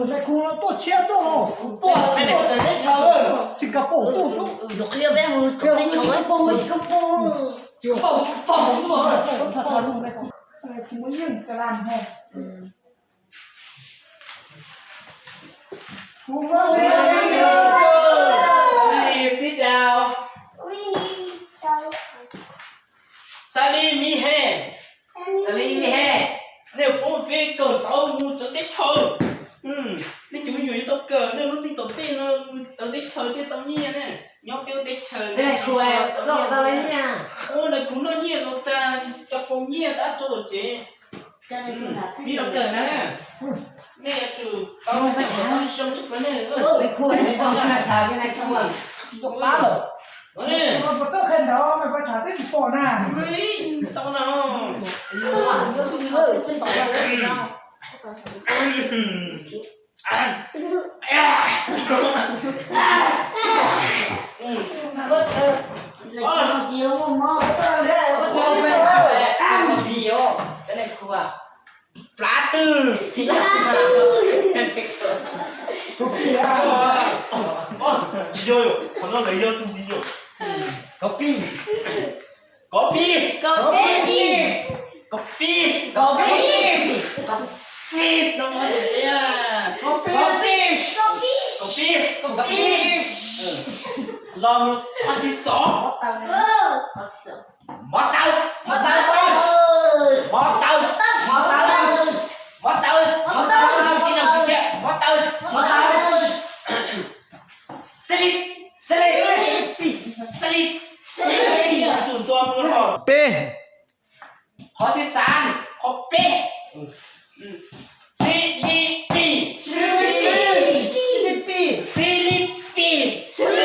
Nais khu no tuaj tshiab tuaj, tuaj tuaj teb chaws, Singapore tuaj xwb. Yuav qhia peb mus teb chaws, Singapore, Singapore. Nais khu muaj yeej ka laj ho. Sit down. Xav li mi he. Xav li mi he. Nej pub peb kawm ntawv mus txawv teb chaws. Nej cov me nyuam yuav tau kawm, nej lub neej tom ntej no mus txawv teb chaws thiaj tau nyiaj ne. Nyob peb lub teb chaws ne, tau nyiaj. Ua nais khu noj nyiaj los tas, cov pos nyiaj tab tso tom tsev. Peb los kawm na. Nej yuav tsum tau coj zoo tshaj plaws ne. Tau na. Plav twg? Tsis yog, qhov no lawv yog tus ntxiv yom. Kov pis. Kov pis. Kov pis. Kov pis. Kov pis. Kov pis. Kov pis. Kov pis. Kov pis. Kov pis. Los mus qhov thib xov. Mov taus. Mov taus. Mov taus. Mov taus. Mov taus. Mov taus. Mov taus. Xib lib. Xib lib. Xib lib. Xib lib. Peb. Qhov thib xav, qhov peb. Xib lib pis. Xib lib pis. Xib lib pis. Xib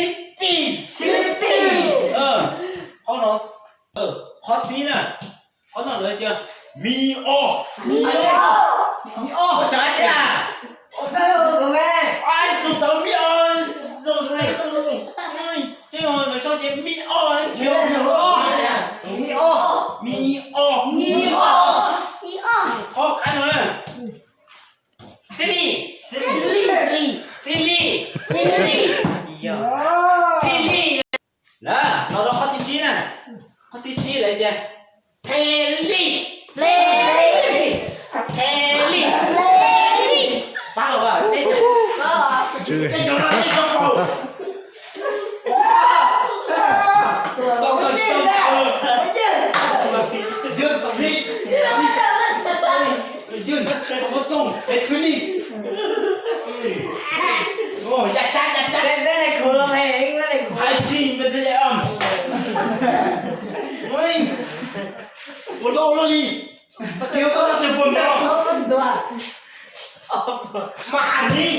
lib pis. Qhov no, qhov xib na. Qhov no lawv tias mi o. Mi o. Mi o. Xav tias tus tau mi o zoo zoo. Ces lawv tso tias mi o, mi o. Mi o. Mi o. Qhov qab no na. Xib lij. Xib lij. Xib lij. Xib lij. Xib lij. Na, los rau qhov thib tsib na. Qhov thib tsib lawv tias, the lij. The lij. The lij. Pab los, tej cov no nej tso paus. Tau tau tau. Yog tau lij. Yog tau tau, the lij. Ua cas cas cas cas. Peb, peb neeg khu los, peb neeg khu. Hais tsis me te am. Ua loj loj li. Tias koj tsis pom no. Mas hais li.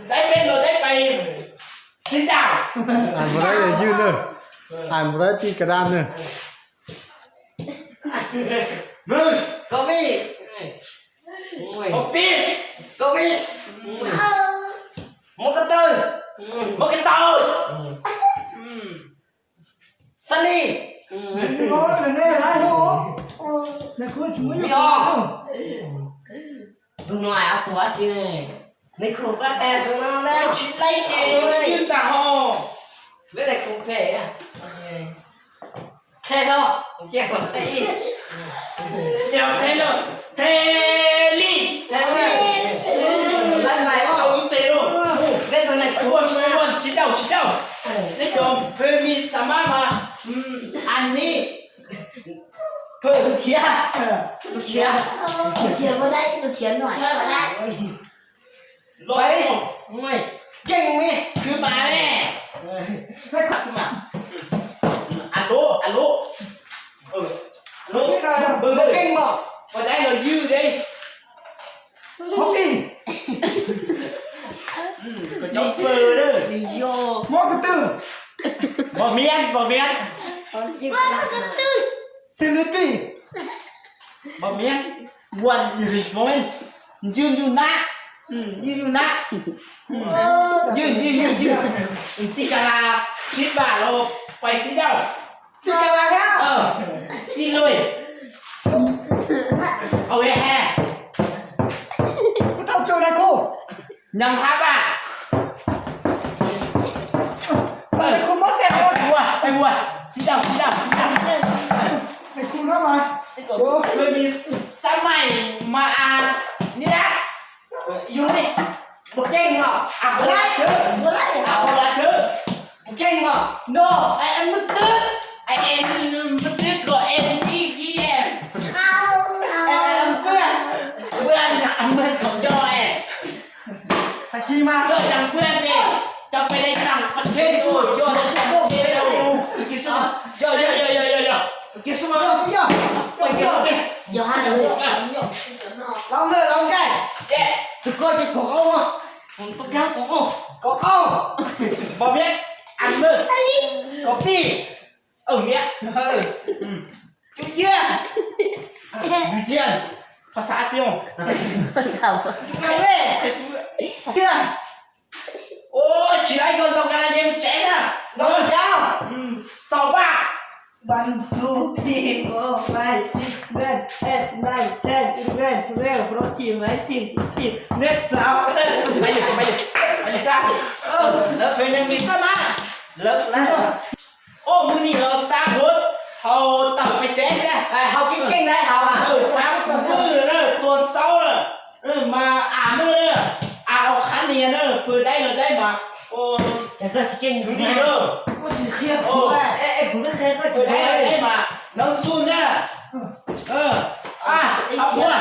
Dai peb los dai pais. Sit down. Hais npaum dai yog ywj na. Hais npaum dai ti ka daj na. Kov pis. Kov pis. Kov pis. Mov ka taw. Mov ka taw. Xab lij. Mi o. Tus no es tus dab tsi ne? Nws khu pab tag tus no na. Tsis laib ces ywj ntag ho. Peb lawv khu phem. Phem los, cia phem ib. Yog phem los, the lij. The lij. Laib mais os. Tau ib tes los. Peb tus neeg khu. Ua, ua, ua, tsis dauj, tsis dauj. Neb cov phem mi xav mab mas, a ni. Phem khiav. Khiav. Khiav, khiav, khiav no. Los, yeej me khwv mas ne. Alo, alo. Alo, pw keej mas. Pos dai los ywj de. Hov kis. Koj cov pw na. Mob kws twg? Mos miab, mos miab. Xib lij pis. Mos miab. Ua, mos miab. Ywj ywj nab. Ywj ywj nab. Ywj ywj ywj ywj. Tij Kas Las sib npam los pais sib dauj. Tij Kas Las thiab. Tij Luj. Au he. Nyob hab a. Ua, ua, txiv dab, txiv dab, txiv dab. Xab maim mas a, niab, yug li, puas keej os? A, hauv lav tsawv, a, hauv lav tsawv, puas keej os? No, es muaj twb, es muaj twb kom es ib kis es, es muaj twb, muaj kom nco es. Tag kis mas koj tseem pw ces cov pem dej tag, pab tsheb Kis Xub, yog, yog, yog, yog, yog, Kis Xub, yog, yog, yog, yog, yog, Kis Xub, yog, yog, yog, yog, yog, laus lawm, laus nkaus, tus koj ces kaum qaub, kaum qaub, kaum qaub, npog miab, a, kaum pib, awm miab, tswv ciab, tswv ciab, phas xav tias, tswv ciab, phas xav tias. Ua, tsis laib koj ntau nqa na, ces mus tsev na. Ntau nqa. Xaus vaj. One, two, three, four, five, six, seven, eight, nine, ten, eleven, twelve, fourteen, nineteen, fifteen, next round. Lawv, lawv, lawv, lawv, ua, mus nim los xa huv hauv tawm pes tsev thiab. Hauv keeb keej na, hauv a. Pab kuv pw na, tua xaub na. Mas a, maj na, a, au qhab nias na, pw daib los daib mas, ua, tsis keej, tus nim na, kuv tsis qhia, kuv tsis qhia, kuv tsis qhia, mas nov xu na, a, a, ua.